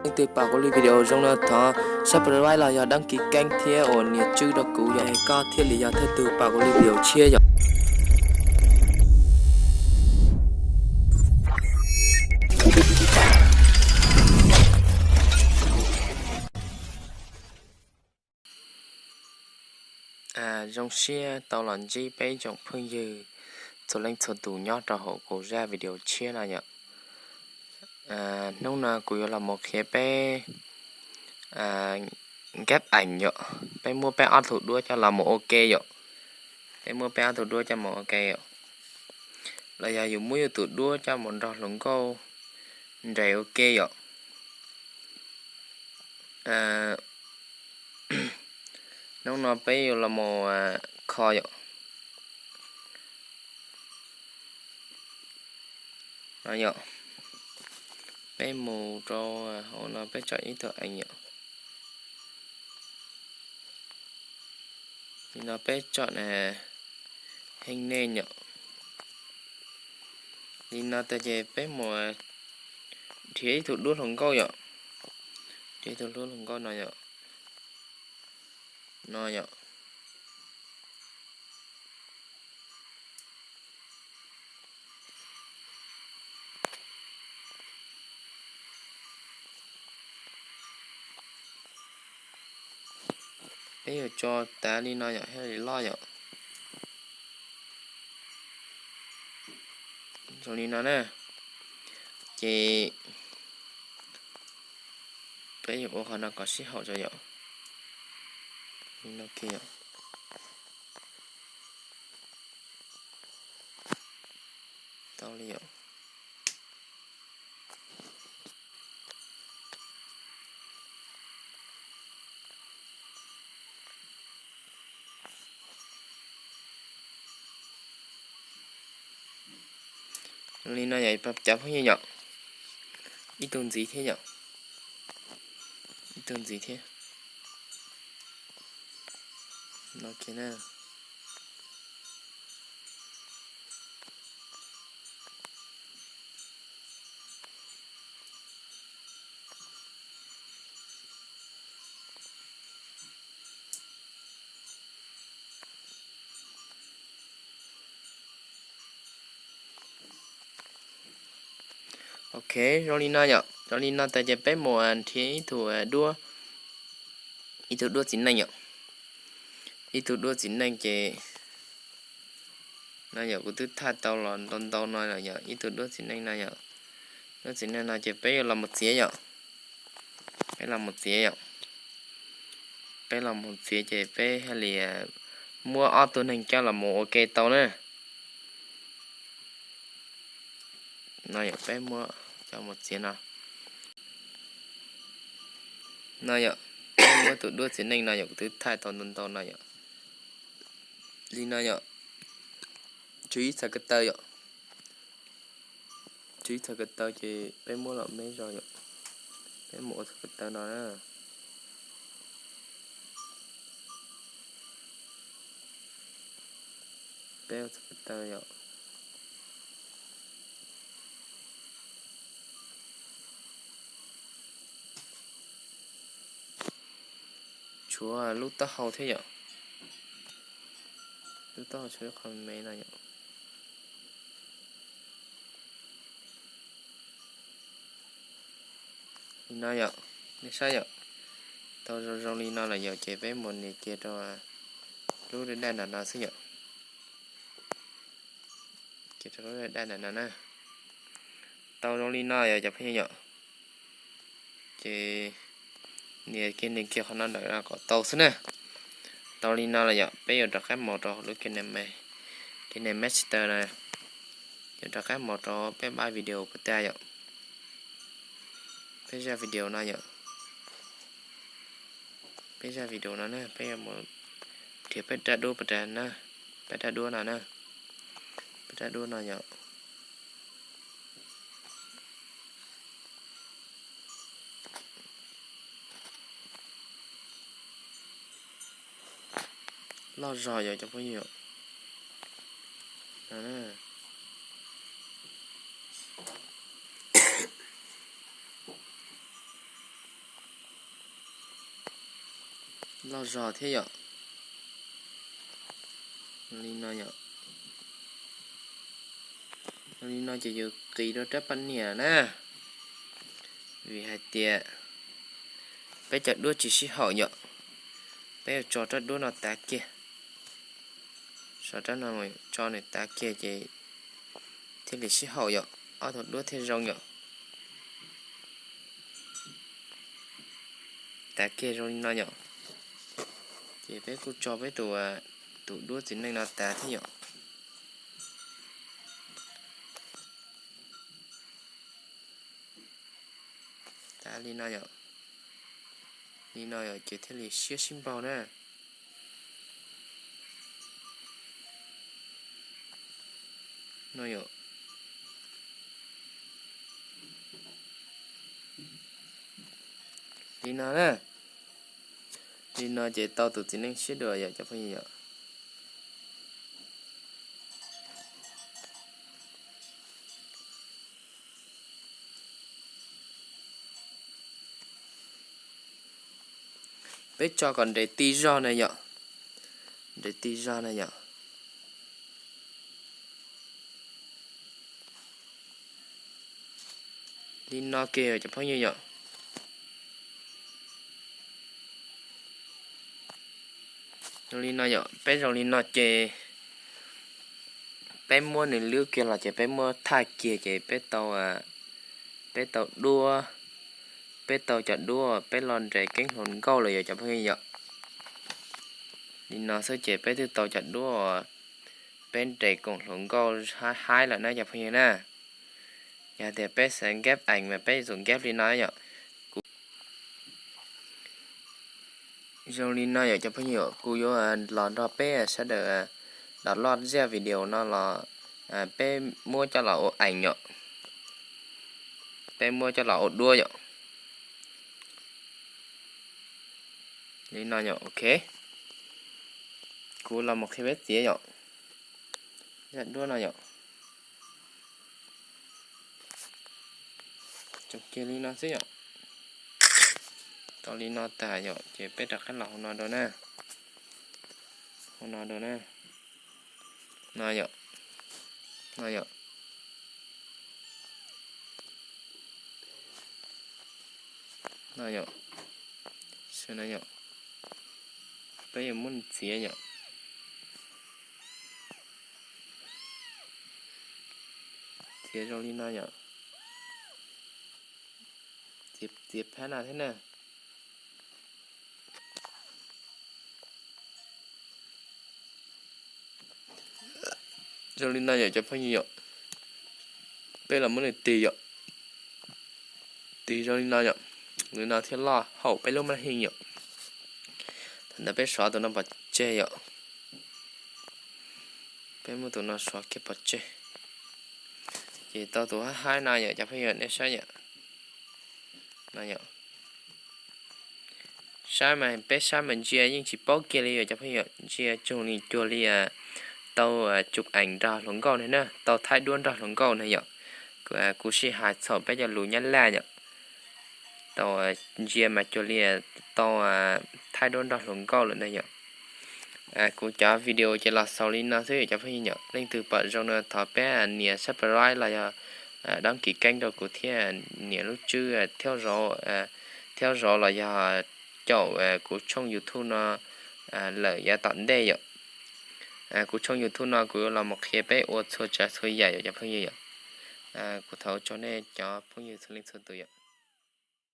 Leej twg pom kuv li video zoo no thov subscribe los yog đăng ký kênh thiab ua nias tswb rau kuv yom, koj thiaj li yog thawj tug pom kuv li video tshiab yom. Zoo siab tau los ntsib peb tsoom phooj ywg txhua leej txhua tus nyob rau hauv kuv zaj video tshiab no yom. Hnub no kuv yuav los mus qhia peb nkab ees yom, peb muab peb ob tug duab coj los mus ua ke yom. Peb muab peb ob tug duab coj mus ua ke yom, los yog yus muab yus tus duab coj mus nrog hluas nkauj nres ua ke yom. Hnub no peb yuav los mus kho yom. No yom, peb mus rau hauv no peb tsom ib tug ees yom. Li no peb tsom heej nej yom. Li no tas ces peb mus nrhiav ib tug duab hluas nkauj yom. Nrhiav ib tug duab hluas nkauj no yom. No yom. Peb yuav tso tav li no yom, thiaj li loj yom. Zoo li no na. Ces peb yuav ua qhov no kom sib haum tso yom. Li no kiag yom. Tau li yom. Li no yom, cov phooj ywg yom. Ib tug ntxiv thiab yom. Ib tug ntxiv thiab. No kiag na. Ok, zoo li no yom, zoo li no tas ces peb mus nrhiav ib tug duab, ib tug duab txiv neej yom. Ib tug duab txiv neej ces no yom, kuv twb thaij tau los ntau ntau no lawm yom, ib tug duab txiv neej no yom. Duab txiv neej no ces peb yuav los mus txiav yom. Peb los mus txiav yom. Peb los mus txiav ces peb thiaj li muab ob tug neeg coj los mus ua ke tau na. No yom, peb muab coj mus txiav no. No yom, peb muab tus duab txiv neej no yom, kuv twb thaij tau ntau ntau no yom. Li no yom, tshuav ib txhais ko taw yom. Tshuav ib txhais ko taw ces peb muab los me zog yom. Peb mus ua txhais ko taw no na. Peb ua txhais ko taw yom. Tshuav lub taub hau thiab yom. Lub taub hau tshuav ib qho me no yom. Li no yom, nej saib yom. Tau zoo zoo li no lawm yom, ces peb mus nias kiag rau lub daj daj ntawm no xwb yom. Kiag rau lub daj daj ntawm no na. Tau zoo li no yom cov phooj ywg yom. Ces nias kiag nias kiag qhov no ntawm no kom tau xwb na. Tau li no lawm yom, peb yuav rov qab mus rau lub KineMaster no. Yuav rov qab mus rau peb pab video puas tag yom. Peb zaj video no yom. Peb zaj video no na, peb yuav mus nrhiav peb rab duab puas tag na. Peb rab duab no na. Peb rab duab no yom. Loj zog yom cov phooj ywg. Loj zog thiab yom. Li no yom. Li no ces yus qis rau rab paj niam na, vim hais tias peb cov duab tsis sib haum yom. Peb yuav tso rab duab no tav kiag, tso rab no, tso nws tav kiag ces thiaj li sib haum yom, ob tug duab thiaj zoo yom. Tav kiag zoo li no yom. Ces peb kuj tso peb tus, tus duab txiv neej no tav thiab yom. Tav li no yom. Li no yom ces thiaj li siab sib npaug na. No yom. Li no na. Li no ces tau tus txiv neej siab dua yom cov phooj ywg yom. Peb tso kom nres ti zog na yom. Nres ti zog na yom. Li no kiag cov phooj ywg yom. Zoo li no yom, peb zoo li no ces peb muab nws lwb kiag los ces peb muab thaj kiag ces peb tau, peb tau duab, peb tau cov duab peb los nres keeb hluas nkauj lawm yom cov phooj ywg yom. Li no xwb ces peb twb tau cov duab peb nres koom hluas nkauj haib haib lawm na cov phooj ywg na. Yog tias peb xav nkab ees mas peb yuav tsum nkab li no yom. Kuv Zoo li no yom cov phooj ywg, kuv yuav los nrog peb sawv daws download zaj video no los peb muab coj los ua ees yom. Peb muab coj los ua duab yom. Li no yom, ok. Kuv los mus qhia peb txiav yom. Zaj duab no yom. Tso kiag li no xwb yom. Tau li no tag yom, ces peb rov qab los hauv no dua na. Hauv no dua na. No yom. No yom. No yom. Xwb no yom. Peb yuav muab nws txiav yom. Txiav zoo li no yom. Txiav phab no thiab na. Zoo li no yom cov phooj ywg yom. Peb los muab nws tig yom. Tig zoo li no yom. Li no thiaj loj haum peb lub maj hij yom. Thaum ntawd peb sov tus no pov tseg yom. Peb muab tus no sov kiag pov tseg. Ces tau tus haib haib no yom cov phooj ywg nej saib yom. No yom. Saib mas peb saib mas ntsia yeej tsis paub kiag li yom cov phooj ywg, ntsia tsuas li cuag li tau chụp ảnh nrog hluas nkauj ne na, tau thaij duab nrog hluas nkauj ne yom. Kuv sij hais txhaum peb cov lus Nyab Laj yom. Tau ntsia mas cuag li tau thaij duab nrog hluas nkauj lawm na yom. Kuv cov video ces los xaus li no xwb cov phooj ywg yom, leej twg pom zoo no thov peb nias subscribe los yog đăng ký kênh rau kuv thiab nias lub tswb thiab zov los yog caum kuv tshooj YouTube no lawm yav tom ntej yom. Kuv tshooj YouTube no kuv yuav los mus qhia peb ua txhua tsav txhua yam yom cov phooj ywg yom. Kuv thov ua tsaug nej cov phooj ywg txhua leej txhua tus yom.